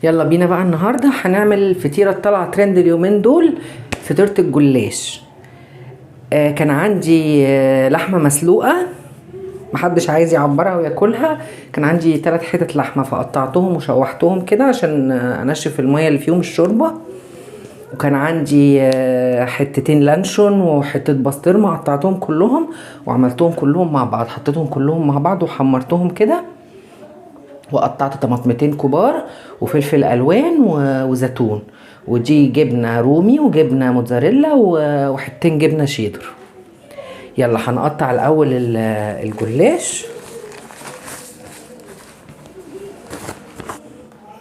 يلا بينا بقى النهارده هنعمل فطيره طالعه ترند اليومين دول، فطيره الجلاش. كان عندي لحمه مسلوقة محدش عايز يعبرها وياكلها. كان عندي 3 حتت لحمه فقطعتهم وشوحتهم كده عشان انشف المية اللي فيهم الشوربة. وكان عندي حتتين لانشون وحتة بسطرمه، قطعتهم كلهم وعملتهم كلهم مع بعض، حطيتهم كلهم مع بعض وحمرتهم كده، وقطعت طماطمتين كبار وفلفل الوان وزيتون، ودي جبنه رومي وجبنه موتزاريلا وحتتين جبنه شيدر. يلا هنقطع الاول الجلاش،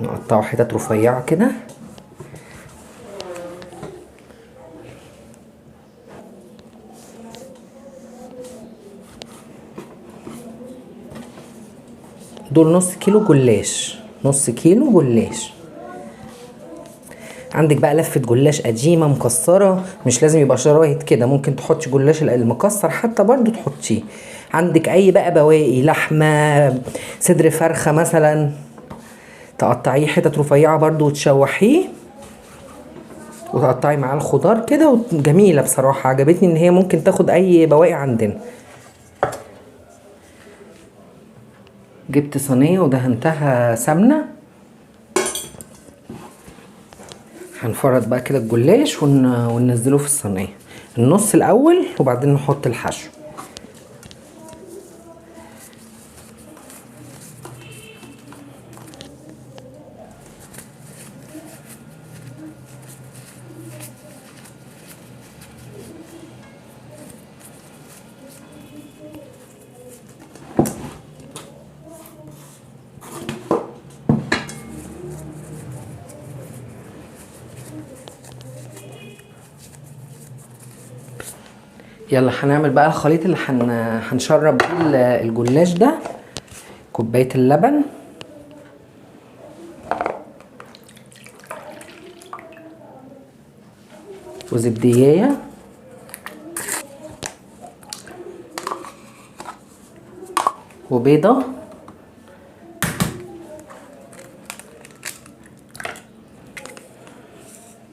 نقطعه حتت رفيعة كده. دول نص كيلو جلاش، نص كيلو جلاش. عندك بقى لفة جلاش قديمة مكسرة، مش لازم يبقى شرايط كده، ممكن تحطي جلاش المكسر حتى برضو تحطيه. عندك اي بقى بواقي لحمة، صدر فرخة مثلا، تقطعيه حتت رفيعة برضو وتشوحيه وتقطعي معاه الخضار كده. جميلة بصراحة، عجبتني ان هي ممكن تاخد اي بواقي عندنا. جبت صينية ودهنتها سمنة، هنفرد بقى كده الجلاش وننزله في الصينية النص الأول، وبعدين نحط الحشو. يلا هنعمل بقى الخليط اللي هنشرب بيه الجلاش ده. كوباية اللبن، وزبدية، وبيضة،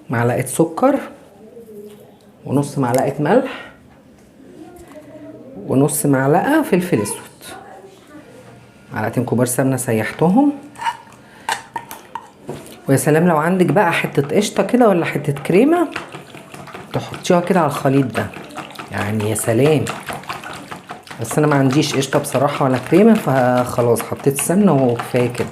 معلقة سكر، ونص معلقة ملح، ونص معلقة فلفل اسود، معلقتين كبار سمنة سيحتهم. ويا سلام لو عندك بقى حتة قشطة كده ولا حتة كريمة تحطيها كده على الخليط ده، يا سلام. بس انا ما عنديش قشطة بصراحة ولا كريمة، فخلاص حطيت السمنة وكفاية كده.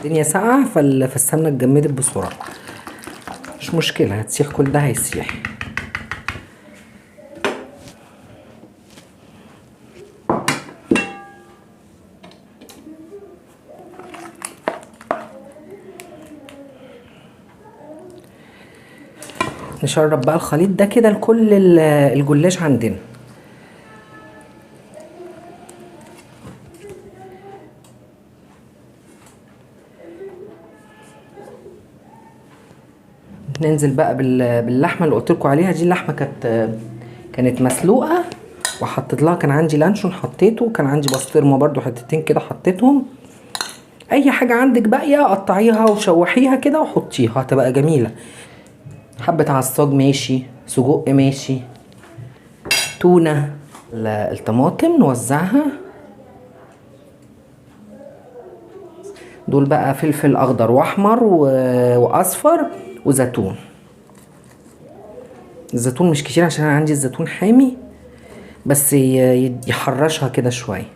الدنيا ساقعة فالسمنة اتجمدت بسرعة، مش مشكلة، هتسيح كل ده هيسيح. نشرب بقى الخليط ده كده لكل الجلاش عندنا. ننزل بقى باللحمه اللي قلت لكم عليها دي. اللحمة كانت مسلوقة وحطيت لها، كان عندي لانشون حطيته، وكان عندي بسطرمه برضو حتتين كده حطيتهم. اي حاجة عندك باقية قطعيها وشوحيها كده وحطيها، هتبقى جميلة. حبه عصاج ماشي، سجق ماشي، تونه، الطماطم نوزعها. دول بقى فلفل اخضر واحمر واصفر وزيتون. الزيتون مش كتير عشان انا عندي الزيتون حامي، بس يحرشها كده شوية.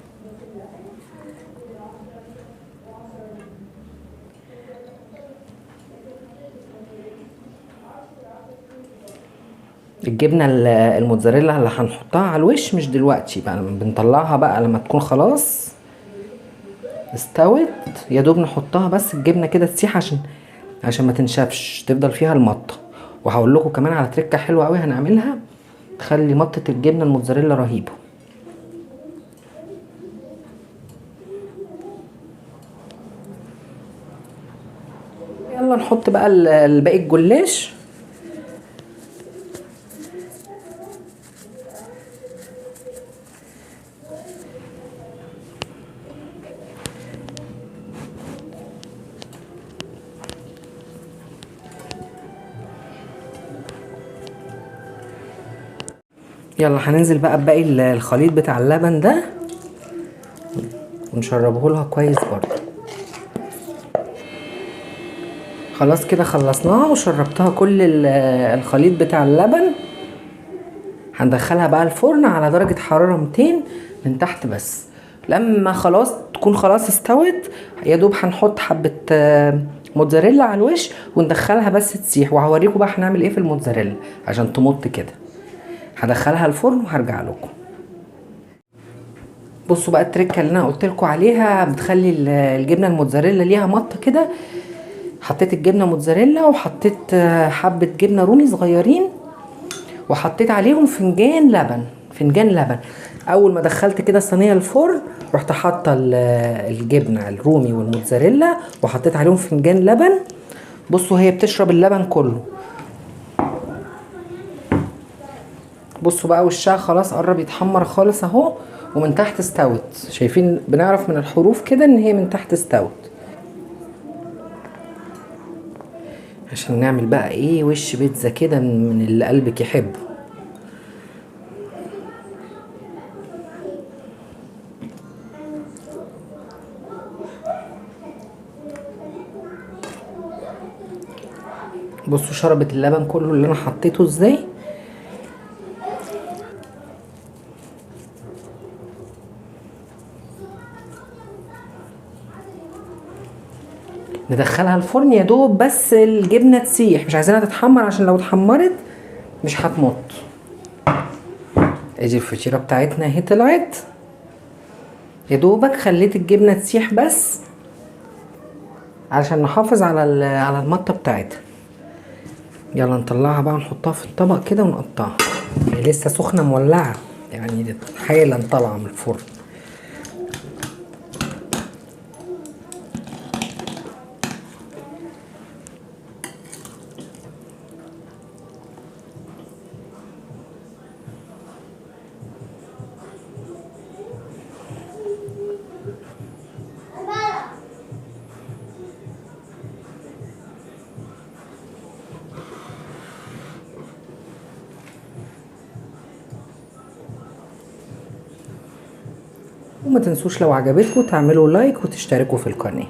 الجبنة الموتزاريلا اللي هنحطها على الوش مش دلوقتي بقى، بنطلعها بقى لما تكون خلاص استوت، يا دوب نحطها بس الجبنة كده تسيح عشان ما تنشفش، تفضل فيها المطه. وهقول لكم كمان على تركه حلوة قوي هنعملها تخلي مطه الجبنة الموتزاريلا رهيبة. يلا نحط بقى الباقي الجلاش. يلا هننزل بقى بباقي الخليط بتاع اللبن ده ونشربه لها كويس برضه. خلاص كده خلصناها وشربتها كل الخليط بتاع اللبن. هندخلها بقى الفرن على درجة حرارة 200 من تحت بس. لما خلاص تكون خلاص استوت يا دوب هنحط حبة موتزاريلا على الوش وندخلها بس تسيح، وهوريكم بقى هنعمل ايه في الموتزاريلا عشان تمط كده. هدخلها الفرن وهرجع لكم. بصوا بقى التركة اللي انا قلت لكم عليها بتخلي الجبنة الموتزاريلا ليها مطه كده. حطيت الجبنة موتزاريلا وحطيت حبه جبنه رومي صغيرين، وحطيت عليهم فنجان لبن. فنجان لبن. اول ما دخلت كده الصينية الفرن رحت حاطه الجبنة الرومي والموتزاريلا وحطيت عليهم فنجان لبن. بصوا هي بتشرب اللبن كله. بصوا بقى وشها خلاص قرب يتحمر خالص اهو، ومن تحت استوت. شايفين؟ بنعرف من الحروف كده ان هي من تحت استوت. عشان نعمل بقى ايه وش بيتزا كده من اللي قلبك يحبه. بصوا شربت اللبن كله اللي انا حطيته ازاي. ندخلها الفرن يا دوب بس الجبنة تسيح، مش عايزينها تتحمر عشان لو اتحمرت مش هتمط. ادي الفطيره بتاعتنا اهي طلعت. يا دوبك خليت الجبنة تسيح بس عشان نحافظ على على المطه بتاعتها. يلا نطلعها بقى نحطها في الطبق كده ونقطعها. هي لسه سخنة مولعه يعني حالا طالعه من الفرن. وما تنسوش لو عجبتكم تعملوا لايك وتشتركوا في القناة.